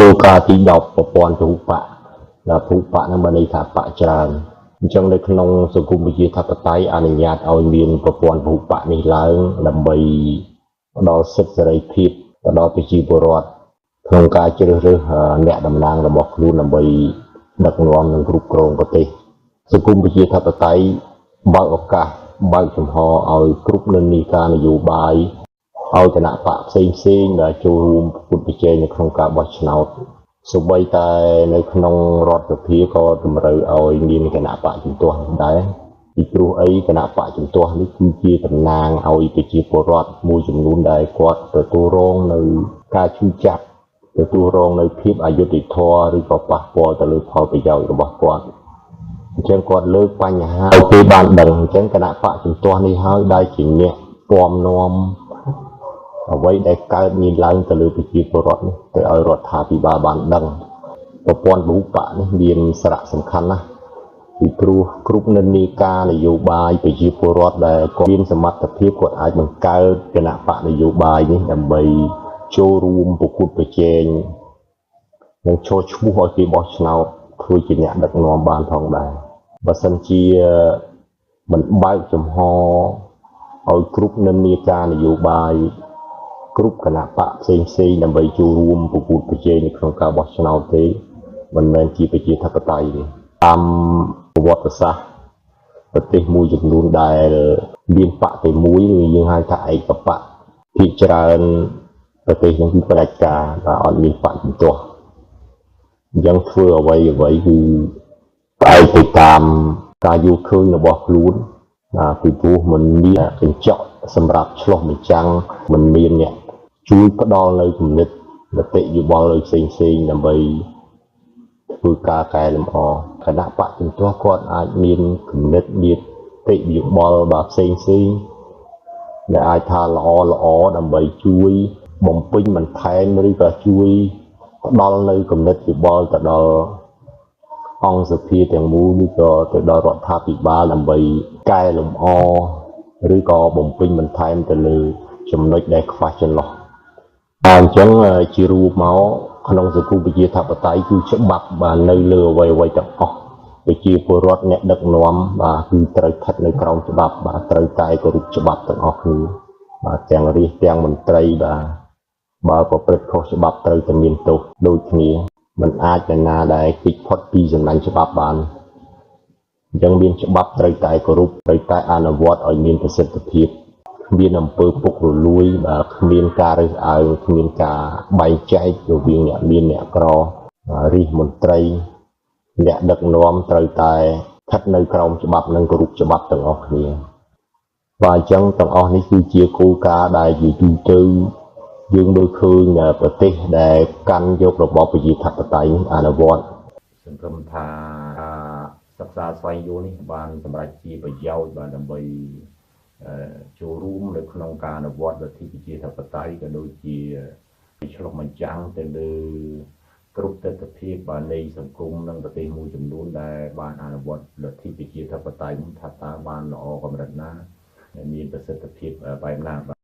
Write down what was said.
គោលការណ៍ទី10ប្រព័ន្ធពហុបក្សដល់ពហុបក្សហ្នឹងបានន័យថាបក្សច្រើនអញ្ចឹងនៅក្នុងសង្គមប្រជាធិបតេយ្យអនុញ្ញាតឲ្យមានប្រព័ន្ធពហុបក្សនេះឡើងដើម្បីផ្ដល់សិទ្ធិសេរីភាពទៅដល់ប្រជាពលរដ្ឋក្នុងការជ្រើសរើសអ្នកតំណាងរបស់ខ្លួនដើម្បីដឹកនាំនិងគ្រប់គ្រងប្រទេសសង្គមប្រជាធិបតេយ្យបើកឱកាសបើកចំហឲ្យគ្រប់និន្នាការនយោបាយឲ្យគណបក្សផ្សេងផ្សេងដែលចូលរួមប្រកួតប្រជែងនៅក្នុងការបោះឆ្នោតសូម្បីតែនៅក្នុងរដ្ឋសភាក៏តម្រូវឲ្យមានគណបក្សជំទាស់ដែរពីព្រោះអីគណបក្សជំទាស់នេះគឺជាតំណាងឲ្យប្រជាពលរដ្ឋមួយចំនួនដែលគាត់ទទួលរងនៅការឈឺចាប់ទទួលរងនៅភាពអយុត្តិធម៌ឬក៏ប៉ះពាល់ទៅលើផលប្រយោជន៍របស់គាត់អញ្ចឹងគាត់លើកបញ្ហាឲ្យគេបានដឹងអញ្ចឹងគណបក្សជំទាស់នេះហើយដែលជាអ្នកពំនាំអ្វីដែលកើតមានឡើងទៅលើប្រជាពលរដ្ឋនេះទៅឲ្យរដ្ឋាភិបាលបានដឹងប្រព័ន្ធពហុបក្សនេះមានសារៈសំខាន់ណាស់ពីព្រោះគ្រប់និន្នាការនយោបាយប្រជាពលរដ្ឋដែលគាត់មានសមត្ថភាពគាត់អាចបង្កើតគណបក្សនយោបាយនេះដើម្បីចូលរួមប្រកួតប្រជែងនិងចូលឈ្មោះឲ្យគេបោះឆ្នោតធ្វើជាអ្នកដឹកនាំបានផងដែរបើសិនជាមិនបើកចំហឲ្យគ្រប់និន្នាការនយោបាយគ្រប់គណបក្សផ្សេងផ្សេងដើម្បីចូលរួមប្រកួតប្រជែងនៅក្នុងការបោះឆ្នោតទេមិនមែនជាប្រជាធិបតេយ្យទេតាមប្រវត្តិសាស្ត្រប្រទេសមួយចំនួនដែលមានបក្សតែមួយឬយើងហៅថាឯកបក្សភាគច្រើនប្រទេសហ្នឹងគឺផ្ដាច់ការបាទអត់មានបក្សជំទាស់អញ្ចឹងធ្វើអ្វីអ្វីគឺផ្អែកទៅតាមការយល់ឃើញរបស់ខ្លួនបាទពីព្រោះមិនមានកញ្ចក់សម្រាប់ឆ្លុះបញ្ចាំងមិនមានអ្នកជួយផ្ដល់នៅគំនិតមតិយោបល់ឲ្យផ្សេងផ្សេងដើម្បីធ្វើការកែលម្អគណបក្សជំទាស់គាត់អាចមានគំនិតមានតិយោបល់បាទផ្សេងផ្សេងដែលអាចថាល្អល្អដើម្បីជួយបំពេញបន្ថែមឬក៏ជួយផ្ដល់នៅគំនិតយោបល់ទៅដល់អង្គសភាទាំងមូលឬក៏ទៅដល់រដ្ឋាភិបាលដើម្បីកែលម្អឬក៏បំពេញបន្ថែមទៅលើចំណុចដែលខ្វះចន្លោះអញ្ចឹងជារួមមកក្នុងសង្គមប្រជាធិបតេយ្យគឺច្បាប់បាទនៅលើអ្វីអ្វីទាំងអស់ប្រជាពលរដ្ឋអ្នកដឹកនាំបាទគឺត្រូវស្ថិតនៅក្រោមច្បាប់បាទត្រូវតែគោរពច្បាប់ទាំងអស់គ្នាបាទទាំងរាស្ត្រទាំងមន្ត្រីបាទបើប្រព្រឹត្តខុសច្បាប់ត្រូវតែមានទោសដូចគ្នាมันអាចនរណាដែលគេចផុតពីសំណាញ់ច្បាប់បានអញ្ចឹងមានច្បាប់ត្រូវតែគោរពត្រូវតែអនុវត្តឲ្យមានប្រសិទ្ធភាពគ្មានអំពើពុករលួយបាទគ្មានការរើសអើងគ្មានការបែងចែករវាងអ្នកមានអ្នកក្ររាស្ត្រមន្ត្រីអ្នកដឹកនាំត្រូវតែស្ថិតនៅក្រោមច្បាប់និងគោរពច្បាប់ទាំងអស់គ្នាបាទអញ្ចឹងទាំងអស់នេះគឺជាគោលការណ៍ដែលជាទូទៅយើងមើលឃើញប្រទេសដែលកាន់យករបបប្រជាធិបតេយ្យអនុវត្ត សង្ឃឹមថាសិក្សាស្វែងយល់នេះបានសម្រេចជាប្រយោជន៍បាទដើម្បីចូលរួមនៅក្នុងការអនុវត្តលទ្ធិប្រជាធិបតេយ្យក៏ដូចជាឆ្លុះបញ្ចាំងទៅលើគ្រប់ទិដ្ឋភាពបាទនៃសង្គមនិងប្រទេសមួយចំនួនដែលបានអនុវត្តលទ្ធិប្រជាធិបតេយ្យថាតើបានល្អកម្រិតណាមានប្រសិទ្ធភាពបែបណាបាទ។